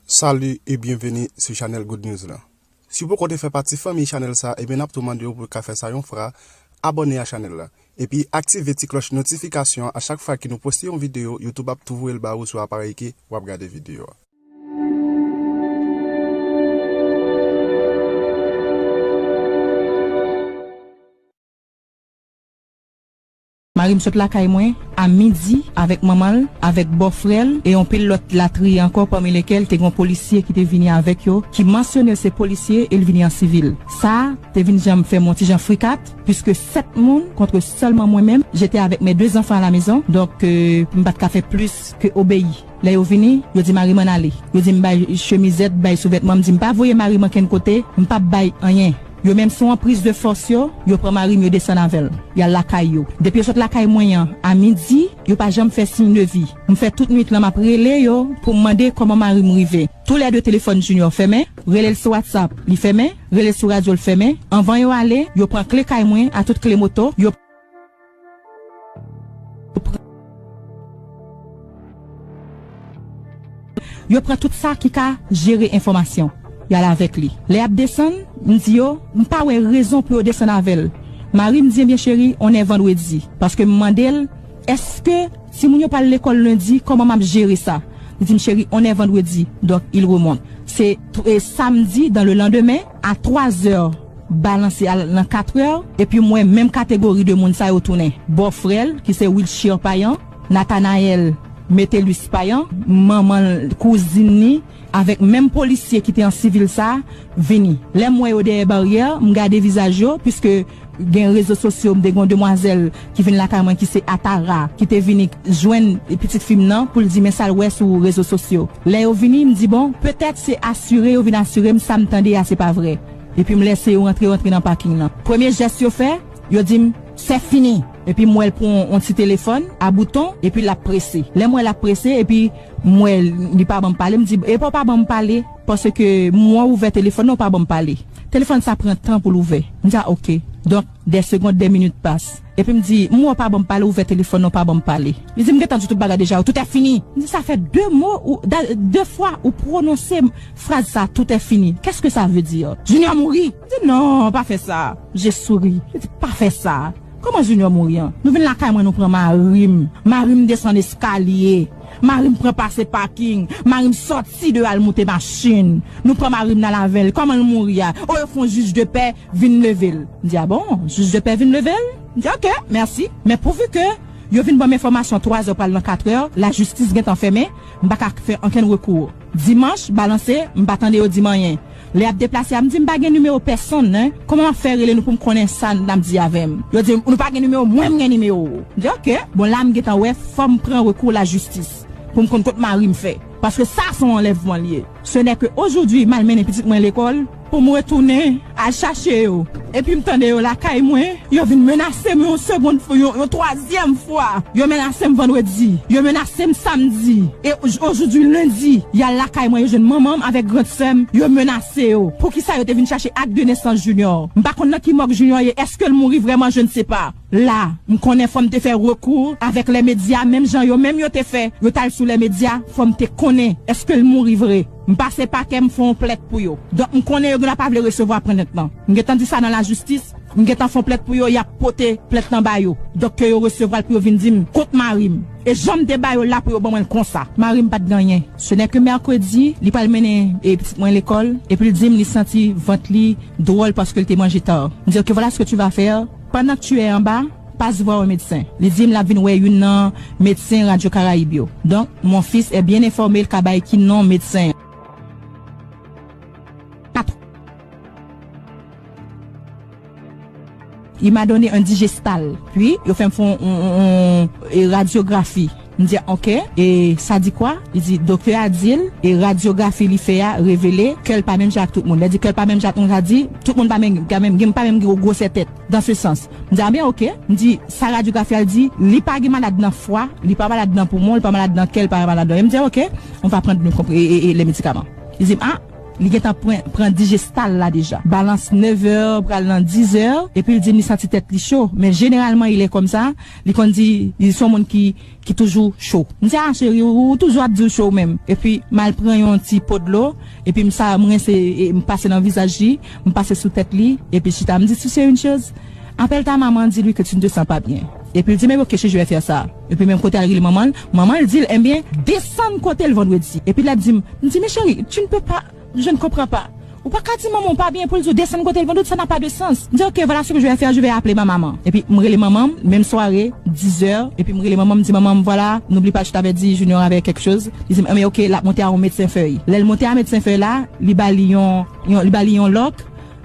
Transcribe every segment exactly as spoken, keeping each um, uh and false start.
Salut et bienvenue sur chanèl Good News la. Si w poko te fè pati fanmi chanèl sa, ebyen n ap tou mande w pou w ka fè sa yon fwa, abòne a chanèl la. Epi aktive ti klòch notifikasyon an, a chak fwa ke nou poste yon videyo, YouTube ap tou voye l ba ou sou aparèy ke w ap gade videyo a. Mari m sot lakay mwen a midi avèk manman l, avèk bòfrè l e yon pil lòt latriye ankò, pami lekel te gen yon polisye ki te vini avèk yo, ki mansyone l se polisye e l vini an sivil. Sa te vin jan fè m yon ti jan frikat, puiske sèt moun contre seulement moi-même, j'étais avec mes deux enfants à la maison, donk, euh, m pa t ka fè plis ke obeyi. Lè yo vini, yo di mari m ann ale. Yo di m bay chemizèt, bay souvètman, m di m pa voye mari m ankenn kote, m p ap bay anyen. Yo menm se yon priz de fòs yo, yo pran mari m, yo desann avè l. Y al lakay yo. Depi yo sot lakay mwen an, a midi, yo pa janm fè siy de vi. M fè tout nwit lan m ap rele yo pou m mande kòman mari m rive. Toulède telefòn Junior fèmen, rele l sou WhatsApp, li fèmen, rele l sou radyo, l fèmen. Anvan yo ale, yo pran kle kay mwen, a tout kle moto, yo Yo pran tout sa ki ka jere enfòmasyon. Y al avèk li. Lè y ap desann, m di yo, m pa wè rezon pou yo desann avè l. Mari m di, ebyen cheri, on est vendredi. Paske m mande l, èske timoun yo pral lekòl lendi, kòman m ap jere sa? Li di m, cheri, on est vendredi. Donk, il remonte. Se t-, e samdi, dans le lendemain, à trois heures, balanse al nan katrè, epi m wè menm kategori de moun sa yo tounen. Bòfrè l, ki se Wilshire Payan, Nathanaël Metellus Payan, manman l, kouzin li, avèk menm polisye ki te an sivil sa, vini. Lè m wè yo dèyè baryè, m gade vizaj yo, piske gen rezo sosyo, m te gen yon demwazèl ki vin lakay mwen, ki se Atara, ki te vini jwenn pitit fi m nan pou l di men sa l wè sou rezo sosyo. Lè yo vini, m di, bon, petèt se asire yo vin asire m, sa m tande a se pa vrè. Epi m lèse yo rantre, rantre nan paking lan. Premye jès yo fè, yo di m, c'est fini. Epi m wè l pran yon ti telefòn a bouton, epi l ap prese. Lè m wè l ap prese, epi m wè li pa ban m pale, m di, epa w pa ban m pale, paske m wè w ouvè telefòn nan, w pa ban m pale. Telefòn sa pran tan pou l ouvè. M di, a, oke. Donk, des secondes, des minutes passent. Epi m di, m wè w pa ban m pale, ouvè telefòn nan, w pa ban m pale. Li di, m gentan di tout bagay deja, tout est fini. M di, sa fè de mo, ou, da- de fwa ou pwononse fraz sa, tout est fini. Qu'est-ce que ça veut dire? Junior mouri. M di, non, pa fè sa. Je souris. Li di, pa fè sa. Kòman Junior mouri an? Nou vin lakay mwen, nou pran mari m. Mari m desann eskalye. Mari m pran pase paking. Mari m sòti deyò al moute machin. Nou pran mari m nan lavèl. Kòman l mouri a? O, yo fè yon jij de pè vin leve l. M di, a bon, jij de pè vin leve l? M di, oke, mèsi. Men pouvi ke yo vin ban m enfòmasyon twazè pral nan katrè, lajistis gentan fèmen, m pa ka fè ankenn rekou. Dimanch, balanse, m pa tande yo di m anyen. Lè y ap deplase a, m di, m pa gen nimewo pèsonn, non. Kòman m ap fè rele nou pou m konnen sa n ap di avè m? Yo di, nou pa gen nimewo, mwen m gen nimewo w. M di, oke. Bon, la m gentan wè, fò m pran rekou lajistis pou m konn kot mari m fè. Paske sa se yon anlèvman l ye. Ce n'est que aujourd'hui, m al mennen pitit mwen lekòl, pou m retounen al chache yo. Epi m tande yo lakay mwen, yo vin menase m yon segond, yon, yon twazyèm fwa. Yo menase m vandredi, yo menase m samdi. E oj- aujourd'hui lundi, y al lakay mwen, yo jwenn manman m avèk grand sè m, yo menase yo. Poukisa yo te vin chache ak de nesans Junior? M pa konn nan ki mòg Junior ye, èske l mouri vrèman, je ne sais pas. La, m konnen fò m te fè rekou avèk lè medya, menm jan yo menm yo te fè, yo t al sou lè medya, fò m te konnen èske l mouri vre. M pase pakè, m fè yon plent pou yo. Donk, m konnen yo genlè pa vle resevwa plent lan. M gentan di sa nan lajistis, m gentan fè yon plent pou yo, y ap pote plent lan ba yo. Donk, ke yo resevwa l pou yo vin di m kot mari m. E jan m te ba yo la pou yo ban mwen l konsa. Mari m pa t gen anyen. Ce n'est que mercredi, li pral mennen, e, pitit mwen lekòl, epi l di m li santi vant li dwòl paske l te manje ta. M di, ok, voilà ce que tu vas faire. Pendant que tu es en bas, passe voir un médecin. Li di m l ap vin wè youn nan medsen Radyo Karayib yo. Donk, mon fils est bien informé, l ka bay ki non medsen an. Il m'a donné un digestal. Puis, yo fè m fè yon, yon, yon, yon, e, radyografi. M di, ok, e sa di kwa? Li di, doktè a di l, e radyografi li fè a revele kè l pa menm jan ak tout moun. Lè di kè l pa menm jan ak tout moun, sa di, tout moun pa menm, pa menm, gen pa menm gwo gwosè tèt, dans ce sens. M di, a ben, ok. M di, sa radyografi a di, li pa gen malad nan fwa, li pa malad nan poumon, li pa malad nan kè, li pa malad nan. E m di, ok, on va prendre le compr- e, e, e, les médicaments. Li di m, a, Li gentan pran, pran dijestal la deja. Balans nevè, pral nan dizè, epi l di m li santi tèt li cho. Men jeneralman, il est comme ça. Li konn di, li se yon moun ki, ki toujou cho. M di, "Ah, cheri, ou, ou toujou ap di w cho ou menm." Epi, m al pran yon ti po dlo, epi m sa, m rense, e, m pase nan vizaj li, m pase sou tèt li, epi chita. M di, "Tu sais une chose? Appelle ta maman, dis-lui que tu ne te sens pas bien." Epi l di, "Men ok, cheri, je vais faire ça." Epi menm kote al rele manman l, manman l di l, "Ebyen, desann kote l vandredi." Epi l ap di m, m di, "Men cheri, tu ne peux pas, je ne comprends pas." Ou pa ka di manman w pa byen pou l di w desann kote l vandredi, ça n'a pas de sens. M di, "Ok, voilà ce que je vais faire, je vais appeler ma maman." Epi m rele manman m, menm sware, dizè, epi m rele manman m, m di, "Manman m, voilà, n'oublie pas, je t'avais dit, Junior avait quelque chose." Li di m, "Ebyen, ok, l ap monte a yon medsen fèy." Lè l monte a medsen fèy la, li ba li yon, yon, li ba li yon lòk,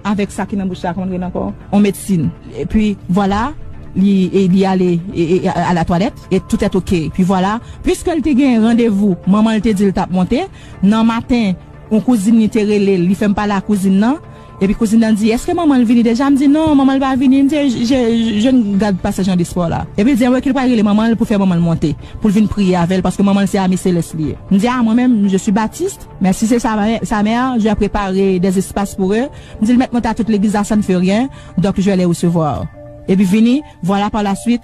avèk sa ki nan bouch la, kòman l rele ankò? On medsin. Epi, vwala, li, e, li ale, e, e, a, a la twalèt, e tout est ok. Epi vwala, piske l te gen randevou, manman l te di l t ap monte, nan maten, yon kouzin li te rele l, li fè m pale ak kouzin nan, epi kouzin nan di, "Èske manman l vini deja?" M di, "Non, manman l pa vini." M di, "Je, je, je ne garde pas ce genre d'espoir là." Epi l di, "Anben, ki l pral rele manman l pou fè manman l monte, pou l vin priye avè l, paske manman l se ami selès li ye." M di, "Ah, mwen menm, je suis baptiste, mais si c'est sa, sa mère, je vais préparer des espaces pour eux." M di l mèt monte a tout legliz la, ça ne fait rien, donc je vais les recevoir. Epi vini, vwala pa la swit,